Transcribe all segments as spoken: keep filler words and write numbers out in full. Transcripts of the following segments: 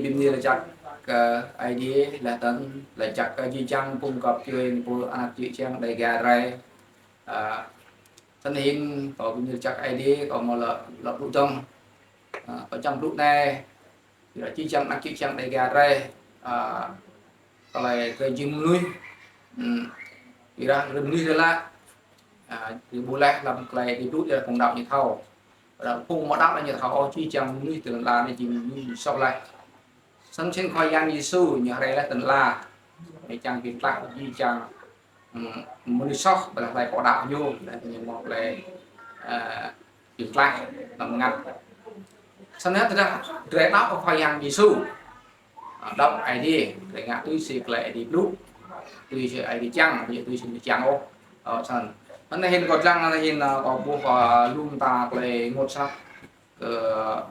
Bi mni lač jăk kơ Aê Diê, leh anăn lač jăk kơ jih jang phung găp djuê, pô anak čư̆ čiăng Dega drei. Ơ, snăn hĭn kâo bi mni lač jăk Aê Diê, kâo mâo lŏ, lŏ blŭ dơ̆ng. Ơ, kâo čiăng blŭ anei, jih jang anak čư̆ čiăng Dega drei. Ơ, klei drei jing mnuih, hm, ƀiădah drei mnuih drei lĕ, ơ, drei ƀuh leh hlăm klei drei blŭ, ƀiădah phung đăo ñu thâo. Ƀiădah phung amâo đăo ñu thâo ôh, jih jang mnuih ti lăn ala anei jing mnuih soh leh. Snăn snăn Khua Yang Yêsu ñu hriê leh ti lăn ala, ñu čiăng bi mtlaih jih jang, hm, mnuih soh, ƀiădah hlei pô đăo ñu, leh ñu mâo klei, ơ, bi mtlaih hlăm mngăt. Snăn tơdah drei đăo Khua Yang Yêsu, ơ, đăo Aê Diê, drei ngă tui si klei Aê Diê blŭ, tui si Aê Diê čiăng, amâo djŏ tui si ñu čiăng ôh. Ơ, snăn. Anei hĭn kâo dlăng, anei hĭn, ơ, kâo ƀuh, ơ, lu mta klei ênguôt snăk kơ,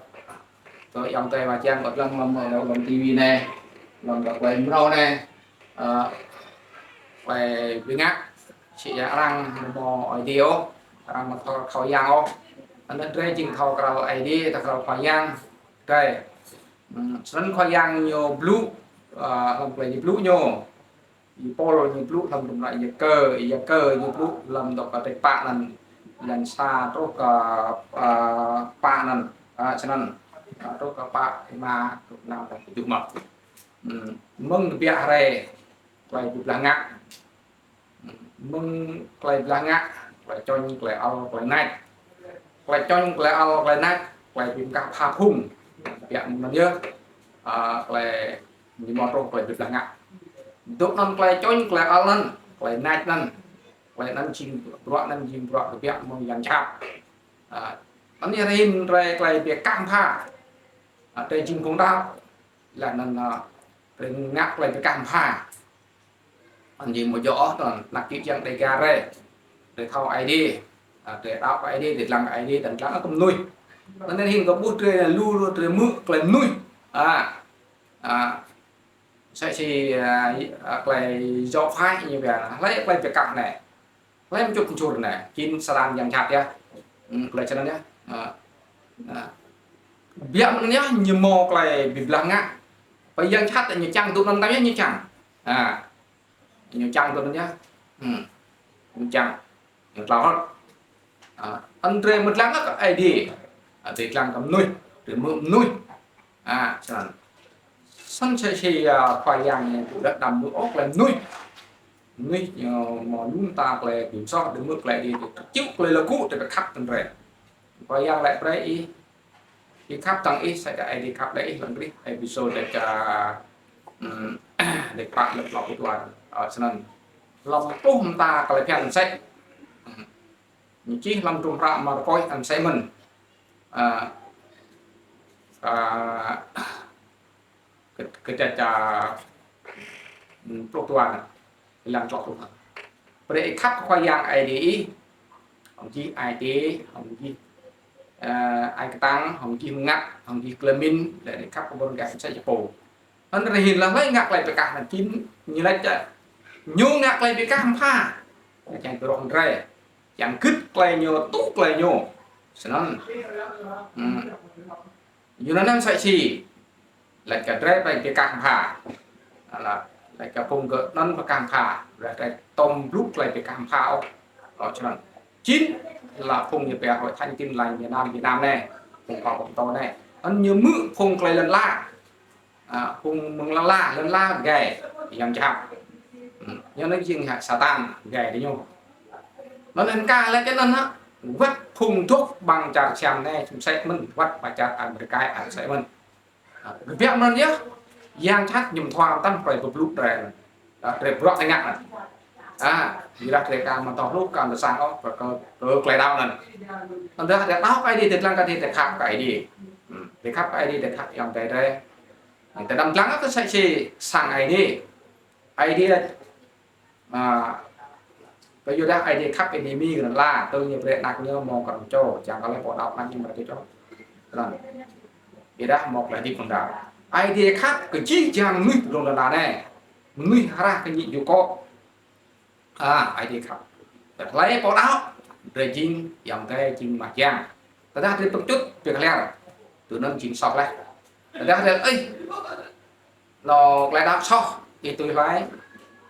kơ ayŏng adei wa čiăng, kâo dlăng hlăm, hlăm, hlăm ti vi anei, hlăm klei mrâo anei, ơ, klei bi ngă, si ya arăng amâo mâo Aê Diê ôh, arăng amâo thâo Khua Yang ôh. Anăn drei jing thâo kral Aê Diê, thâo kral Khua Yang drei. Hm, snăn Khua Yang ñu blŭ, ơ, hlăm klei ñu blŭ ñu. Y-Pôl ñu blŭ hlăm hdruôm hră Y-Yakơ, Y-Yakơ ñu blŭ hlăm dôk kdrêč pă anăn, êlan sa truh kơ, ơ, pă anăn, ơ, snăn, ơ, truh kơ pă, êma, truh năm, truh kjuh mơh. Hm, mơ̆ng kbiă hriê klei bi blah ngă. Mơ̆ng klei blah ngă, klei čŏng, klei ăl, klei nač. Klei čŏng, klei ăl, klei nač, klei bi mkah pha phung. Kbiă mơ̆ng anăn yơh, ơ, klei ñu mâo truh klei bi blah ngă. Dôk anăn klei čŏng, klei ăl anăn, klei nač anăn, klei anăn jing bruă, anăn jing bruă kbiă mơ̆ng yang jhat. Ơ, anăn yơh hĭn drei klei bi kah pha. Ơ, drei jing phung đăo, leh anăn, ơ, drei ngă klei bi kah pha. Anăn jing amâo djŏ ôh, anăn anak čư̆ čiăng Dega drei. Drei thâo Aê Diê. Ơ, drei đăo kơ Aê Diê, drei dlăng kơ Aê Diê, drei dlăng kơ mnuih. Anăn hĭn kâo ƀuh drei lu, lu drei hmư̆ klei mnuih. Ơ, ơ, msĕ si, ơ, ơ, klei yŏ phai ñu pia, hlei klei bi kah anei. Hlei mčŭt mčŭr anei, jing Satan yang jhat yơh. Hm, klei snăn yơh. Ơ, ơ. Kbiă mơ̆ng anăn yơh, ñu mâo klei bi blah ngă. Pơ yang jhat ñu čiăng dôk anăn tăm yơh ñu čiăng. Ơ. Ñu čiăng dôk anăn yơh. Hm. Ñu čiăng. Ñu tlao hơ̆t. Ơ, anăn drei amâo dlăng kơ Aê Diê. Ơ, drei dlăng kơ mnuih, drei hmư̆ mnuih. Ơ, snăn. Snăn si, si, ơ, Khua Yang ñu ƀuh leh đăm hmư̆ ôh klei mnuih. Mnuih ñu mâo lu mta klei bi msoh, drei hmư̆ klei Aê Diê, drei čŭ klei lŏ gŭ, drei khăp tăn drei. Khua Yang lač brei ih, ih khăp ktang ih, sa čô Aê Diê khăp đei ih, lăng rih, Êphêsô dêč, ơ, hm, dêč pă leh tlâo pluh dua. Ơ, snăn. Hlăm pluh mta klei bhiăn msĕ. Hm. Ñu čih hlăm hdruôm hră Markôs anăn msĕ mơh. Ơ, ơ, kơ-, kơ ča ča, hm, pluh dua anăn, êlan tlâo pluh. Brei ih khăp Khua Yang Aê Diê ih, hŏng jih ai tiê, hŏng jih, ơ, ai ktang, hŏng jih mngăt, hŏng jih klei mĭn, leh anăn ih khăp kơ ƀuôn gah msĕ si pô. Anăn drei hĭn leh hlei ngă klei bi kah anăn jing ñu lač, ơ, ñu ngă klei bi kah pha. Čiăng bi roh drei. Čiăng gưt klei ñu, tŭ klei ñu. Snăn. Hm. Ñu anăn msĕ si. Lač kơ drei brei bi kah pha. Lač, lač kơ phung gơ̆ anăn bi kah pha. Brei drei tŭm blŭ klei bi kah pha ôh. Ơ, snăn. Jing leh phung ñu pia Hội Thánh Tin Lành miền Nam Việt Nam anei. Phung khua pô mtô anei. Anăn ñu hmư̆ phung klei lăn ala. Ơ, phung mơ̆ng lăn ala, lăn ala gai, yang jhat. Hm, ñu anăn jing hĕ Satan gai diñu. Anăn anăn ka leh kơ anăn hă, wăt phung dôk ƀăng čar Siam anei, msĕ mơh, wăt ƀăng čar Amêrika, msĕ mơh. Ơ, kbiă mơh anăn yơh, yang jhat ñu mthua mtam klei bi blŭ drei. Ơ, drei bruă tơngă anăn. Ơ, ƀiădah drei ka mtô lu ka msĕ ôh, kơ, kơ, kơ klei đăo anăn. Anăn drei đăo kơ Aê Diê, drei dlăng kơ Aê Diê, drei khăp kơ Aê Diê. Hm, drei khăp kơ Aê Diê, drei khăp yang drei drei. Drei đăm dlăng kơ sa čô sang Aê Diê. Aê Diê, ơ, kyuadah Aê Diê khăp Aê Diê mĭn kơ lăn ala, tơl ñu brei anak ñu mâo kơ čô, čiăng kơ hlei pô đăo anak ñu mâo kơ čô. Snăn. Ƀiădah mâo klei hdĭp hlŏng lar. Aê Diê khăp kơ jih jang mnuih ti dlông lăn ala anei. Mnuih hră kơ ñu jukŏ. Ơ, Aê Diê khăp. Hlei pô đăo, drei jing, yang drei jing mah jiăng. Tơdah drei pơčŭt, bi kler. Tui anăn jing soh leh. Tơdah drei, ih, nao klei đăo soh, ih tui hlue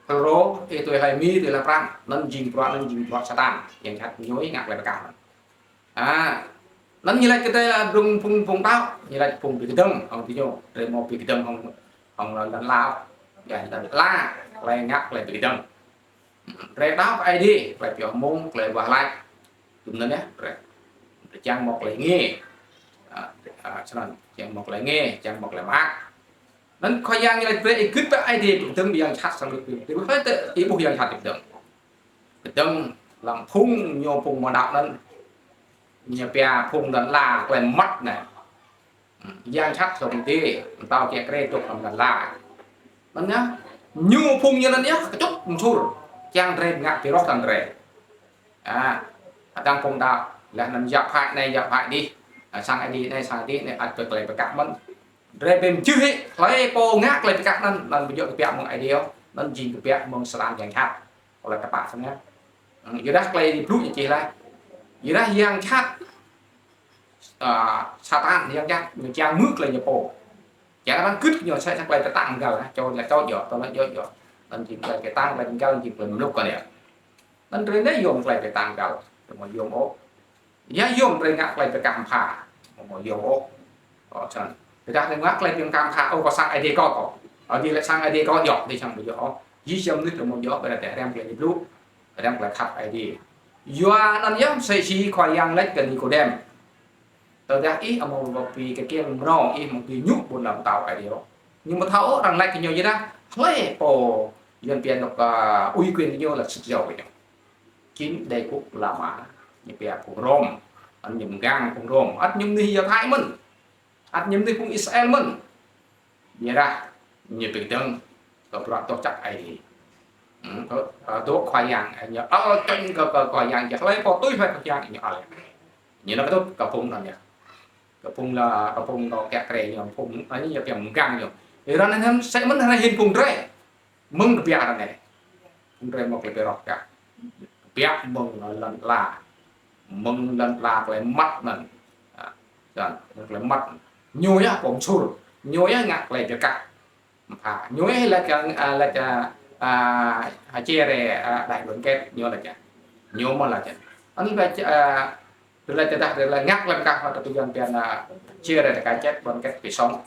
Fulro, ih tui hlue Mi, tui hlue Prăng, anăn jing bruă, anăn jing bruă Satan, yang jhat ñu ngă klei bi kah anăn. A, anăn ñu lač kơ drei leh phung, phung, phung đăo, ñu lač phung bi kdơ̆ng hŏng diñu, drei amâo bi kdơ̆ng hŏng, hŏng lăn ala, ya, lăn ala, klei ngă klei bi kdơ̆ng. Drei đăo kơ Aê Diê, klei pioh mmông, klei wah lač. Tui anăn yơh, drei, drei čiăng mâo klei êngiê. A, a, snăn, čiăng mâo klei êngiê, čiăng mâo klei mơak. Anăn Khua Yang ñu lač brei ih gưt kơ Aê Diê, bi kdơ̆ng ƀing yang jhat srăng gưt kơ ih. Ih ƀuh tơ, ih ƀuh yang jhat bi kdơ̆ng. Kdơ̆ng hlăm phung ñu phung amâo đăo anăn. Ñu pia phung lăn ala klei mmăt anei. Yang jhat hlăm ti, mtao kiă kriê dôk hlăm lăn ala. Anăn yơh, ñu phung ñu anăn yơh, kčŭt msŭr. Čiăng drei ngă bi roh hlăm drei. A, hdơ̆ng phung đăo, leh anăn yap hĕ anei, yap hĕ dih. A, sang Aê Diê anei, sang Aê Diê anei, ăt bi klei bi kah mơ̆n. Drei bi mjưh hĕ, hlei pô ngă klei bi kah anăn, anăn ƀu djŏ kbiă mơ̆ng Aê Diê ôh, anăn jing kbiă mơ̆ng Satan yang jhat. Kâo lač tơpă snăn yơh. Hmm, ƀiădah klei blŭ ñu čih leh. Ƀiădah yang jhat, a, Satan yang jhat, ñu čiăng mưč klei ñu pô. Čiăng arăng gưt ñu sa, sa klei bi ktang mgăl, čô leh čô djŏ, tơ leh djŏ djŏ. Anăn jing klei bi ktang, klei mgăl, jing klei mluk kơ ñu. Anăn drei anei yuôm klei bi ktang mgăl, amâo yuôm ôh. Ya yuôm drei ngă klei bi kah mbha, amâo yuôm ôh. Ơ, snăn. Ƀiădah drei ngă klei bi kah mbha, ơ, kâo sang Aê Diê kâo kâo. Ơ, dih leh sang Aê Diê kâo djŏ, dih sang ƀu djŏ ôh. Jih jang mnuih amâo djŏ, ƀiădah drei hriăm klei ñu blŭ. Hriăm klei khăp Aê Diê. Yua anăn yơh msĕ si Khua Yang lač kơ Nikôdem. Tơdah ih amâo bi kkiêng mrâo, ih amâo dưi ñu ƀuôn ala mtao Aê Diê ôh. Ñu amâo thâo ôh, arăng lač kơ ñu yơh dah, hlei pô yuăn pia anôk, a, uy quyền ñu leh sĭt jao kơ ñu. Chính đế quốc La Mã, ñu pia phung Rôm, ăt ñu mgang phung Rôm, ăt ñu mnuih Yuđa mơ̆n, ăt ñu mnuih phung Israel mơ̆n. Ƀiădah ñu bi kdơ̆ng kơ bruă doh jăk Aê Diê. Hmm, kơ, kơ dôk Khua Yang, ñu ăl čŏng kơ, kơ Khua Yang, hlei pô tui hlue Khua Yang, ñu ăl. Ñu nao kơ dôk kơ phung anăn yơh. Kơ phung la, kơ phung nao kiă kriê ñu, phung, anăn ñu pia mgang ñu. Ih ară anei msĕ mơ̆n hruê anei hĭn phung drei. Mơ̆ng kbiă ară anei. Phung drei mâo klei bi roh kah. Kbiă mơ̆ng lăn ala. Mơ̆ng lăn ala klei mmăt anăn. A, snăn, mơ̆ng klei mmăt. Ñu yơh pô msŭr. Ñu yơh ngă klei bi kah. Mbha. Ñu yơh lač, a, lač, a, a, chia rẽ, a, đại đoàn kết, ñu lač. Ñu mơh lač. Anăn lač, a, Drei lač tơdah drei lač ngă klei bi kah, tơ tui Yuăn pia anăn chia rẽ để cải chết, đoàn kết để sống.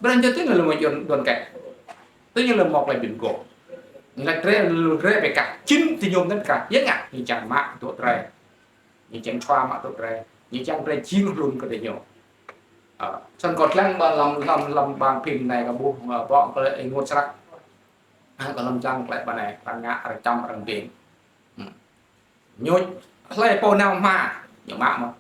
Ƀiădah ñu tui ñu lĕ mâo đoàn kết. Tui ñu lĕ mâo klei bi mguôp. Lač drei, drei bi kah, chính diñu anăn bi kah. Ya ngă, ñu čiăng mă dŏ drei. Ñu čiăng čhua mă dŏ drei. Ñu čiăng drei jing hlŭn kơ diñu. Ơ, snăn kâo dlăng ƀă hlăm, hlăm, hlăm bàn phím anei kâo ƀuh, ơ, bŏ kơ ênguôt snăk. Ha, kâo hlăm dlăng klei ƀă anei, arăng ngă, arăng čăm, arăng bĭng. Hmm. Ñu, hlei pô nao hma, ñu mă mơh.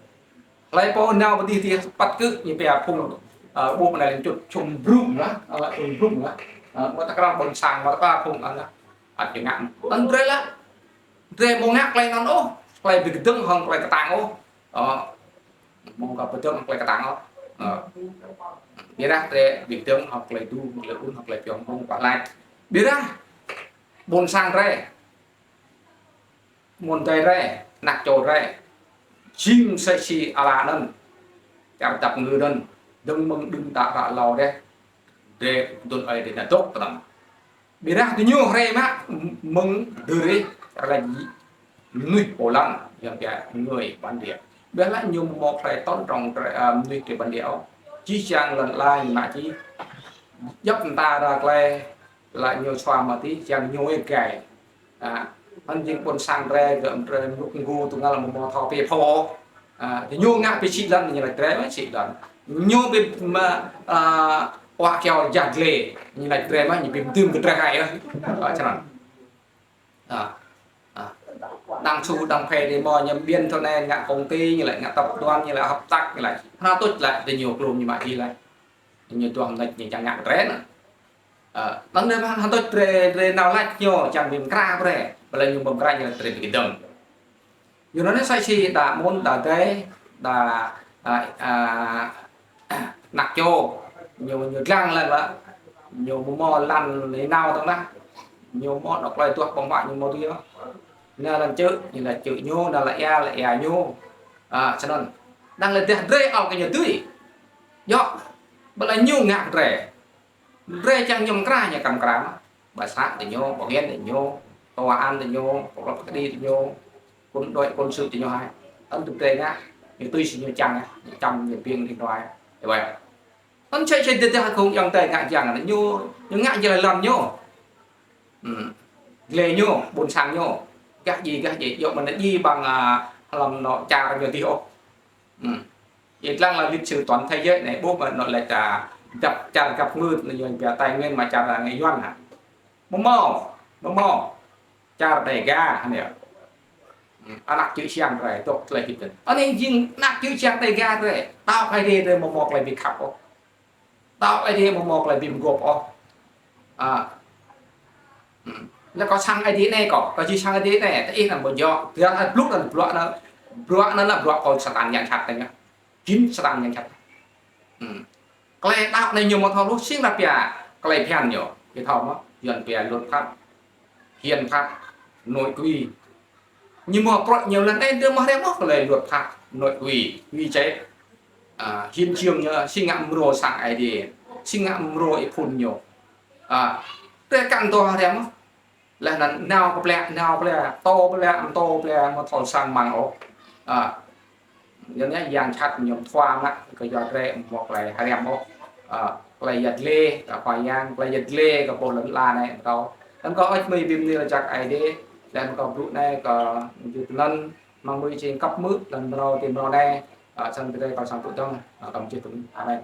Hlei pô nao pơ dih dih păt kơ, ñu pia phung, ơ, ƀuh anei lĕ čŭt čhum brum lah, ơ, čhum brum lah. Ơ, mâo tơkrah ƀuôn sang, mâo tơkrah phung anăn lah. Ăt ñu ngă. Anăn drei lah. Drei amâo ngă klei anăn ôh, klei bi kdơ̆ng hŏng klei ktang ôh. Ơ, amâo kơ bi kdơ̆ng hŏng klei ktang ôh. Ơ. Ƀiădah drei bi kdơ̆ng hŏng klei dŭ, klei ŭn, hŏng klei pioh mmông, wah lač. Ƀiădah ƀuôn sang drei. Mơ̆ng drei, anak čô drei, jing msĕ si ala anăn, čar dap ngư anăn, dơ̆ng mơ̆ng đưm đă hlâo dih, drei dŭn ai drei nao dôk tinăn. Ƀiădah diñu hriê mă mơ̆ng drei, arăng lač mnuih pô lăn, yang pia người bản địa. Ƀiădah ñu amâo mâo klei tôn trọng drei, a, mnuih drei bản địa ôh. Jih jang lăn ala ñu mă jih. Djăp mta arăng lač klei, lač ñu čhua mă ti, čiăng ñu gai. A, anăn jing ƀuôn sang drei, gơ̆ drei mluk mgu tơngal amâo mâo thâo pia pô. A, diñu ngă bi sĭ lăn, ñu lač drei mă sĭ lăn. Ñu bi mă, a, wă kyâo jah dliê, ñu lač drei mă, ñu bi mdưm kơ drei hai, ơ. A, snăn. A, a. Đang su, đang phê đi mâo, ñu biên thơ anei, ngă công ty, ñu lač ngă tập đoàn, ñu lač hợp tác, ñu lač. Hna tuč lač, diñu klum ñu mă jih lač. Ñu duah mnêč ñu čiăng ngă drei anăn. Ơ, anăn drei mă hăn tuč drei, drei nao lač ñu čiăng bi mkra brei. Ƀiădah ñu bi mkra ñu drei bi kdơ̆ng. Ñu anăn sa si đa mơ̆n đa dei, đa, a, a, anak čô. Ñu, ñu dlăng leh lah. Ñu amâo mâo lăn lĕ nao tơ̆ng lah. Ñu mâo anôk klei duah ƀơ̆ng huă ñu mâo tui yơh. Nao lăn čư̆, ñu lač čư̆ ñu, nao lăn êa, lăn êa ñu. A, snăn. Đang lĕ dah drei ăl kơ ñu tui. Djŏ. Ƀiădah ñu ngă drei. Drei čiăng ñu mkra ñu kăm mkra mơh. Ƀă srăng ti ñu, ƀă hiên ti ñu, tòa án ti ñu, pô lăp kđi ti ñu, quân đội, quân sự ti ñu hai. Tăn tŭ drei ngă, ñu tui si ñu čiăng, ñu čăm, ñu biêng, ñu đuai. Ơ wĕ. Tăn čĕ čĕ dê dê kông yang drei ngă čiăng, ñu, ñu ngă jih lăn ñu. Hm. Dleh ñu, ƀuôn sang ñu. Gah ji, gah ji, yŏ mnă ji ƀăng, a, hlăm nô čar ñu dih ôh. Hm. Yơh dlăng là lịch sử toàn thế giới anei, ƀuh mă nô lĕ čar găp, čar găp mơ̆, nô ñu pia Tây Nguyên mă čar, a, Yuăn hă. Mâo mâo, mâo mâo. Čar Đêga, anei. Hm. Anak čư̆ čhiăng drei, dôk tlei hĭt. Anei jing anak čư̆ čhiăng Đêga drei. Tao kơ Aê Diê drei mâo mâo klei bi khăp ôh. Tao Aê Diê mâo mâo klei bi mguôp ôh. A. Hm. Leh kâo sang Aê Diê anei kâo, kâo jing sang Aê Diê anei, ti ih năn ƀu djŏ, tian ai blŭ năn blŭ năn, blŭ năn leh blŭ kâo Satan yang jhat anei. Jing Satan yang jhat. Hm. Klei đăo anei ñu mâo thâo lu sĭt leh pia, klei bhiăn ñu, ih thâo mơh, Yuăn pia luật pháp, hiến pháp, nội quy. Ñu mâo prŏng ñu lăn anei, drei mâo hriăm mơh klei luật pháp, nội quy, quy chế. A, hiến chương ñu, si ngă mrô sang Aê Diê, si ngă mrô êphŭn ñu. A, drei kăn dôk hriăm mơh. Leh anăn nao kơ plĕ, nao plĕ, tô plĕ, mtô plĕ, mâo thâo săng mang ôh. A, Yuăn anei yang jhat ñu mthua mă, kơ yua drei mâo klei hriăm ôh. A, klei yăl dliê, kơ Khua Yang, klei yăl dliê, kơ pô lăn ala anei, mtô. Leh anăn kâo ăt mơ̆ng bi mni lač jăk Aê Diê, leh anăn kâo blŭ anei, kâo jih anăn, mơ̆ng mui čing kăp mưč, leh anăn mrâo ti mrâo anei, a, sang drei kâo sang tŭ dơ̆ng, a, kâo jih tŭ. Amen.